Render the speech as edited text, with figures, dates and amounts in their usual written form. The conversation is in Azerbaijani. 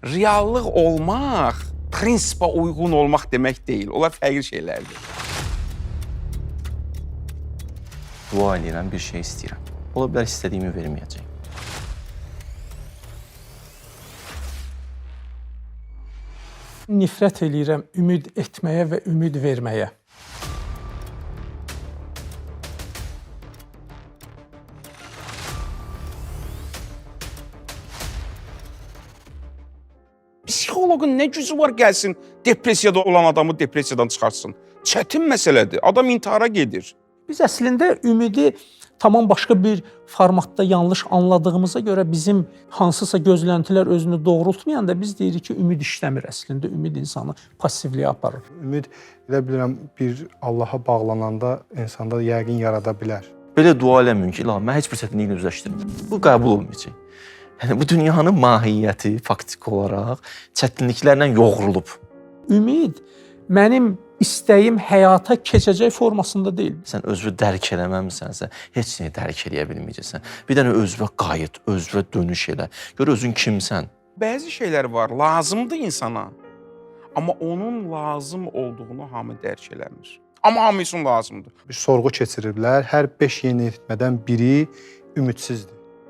Reallıq olmaq prinsipə uyğun olmaq demək deyil. Onlar fərqli şeylərdir. Dua eləyirəm, bir şey istəyirəm. Ola bilər istədiyimi verməyəcək. Nifrət eləyirəm ümid etməyə və ümid verməyə. Psixoloqun nə gücü var gəlsin depressiyada olan adamı depressiyadan çıxartsın? Çətin məsələdir. Adam intihara gedir. Biz əslində ümidi tamam başqa bir formatda yanlış anladığımıza görə bizim hansısa gözləntilər özünü doğrultmayanda biz deyirik ki, ümid işləmir əslində. Ümid insanı passivliyə aparır. Ümid elə bilirəm bir Allaha bağlananda insanda yəqin yarada bilər. Belə dua eləməyin ki, ilah, mən heç bir çətinliklə üzləşdirmirəm. Bu qəbul olmayacaq. Yəni bu dünyanın mahiyyəti faktiki olaraq çətinliklərlə yoğrulub. Ümid mənim istəyim həyata keçəcək formasında deyil. Sən özünü dərk eləməmisənsə, heç nəyi dərk eləyə bilməyəcəksən. Bir dənə özünə qayıt, özünə dönüş elə. Gör özün kimsən. Bəzi şeylər var, lazımdır insana. Amma onun lazım olduğunu hamı dərk eləmir. Amma hamı üçün lazımdır. Bir sorğu keçiriblər. Hər 5 yeniyetmədən biri ümidsizdir.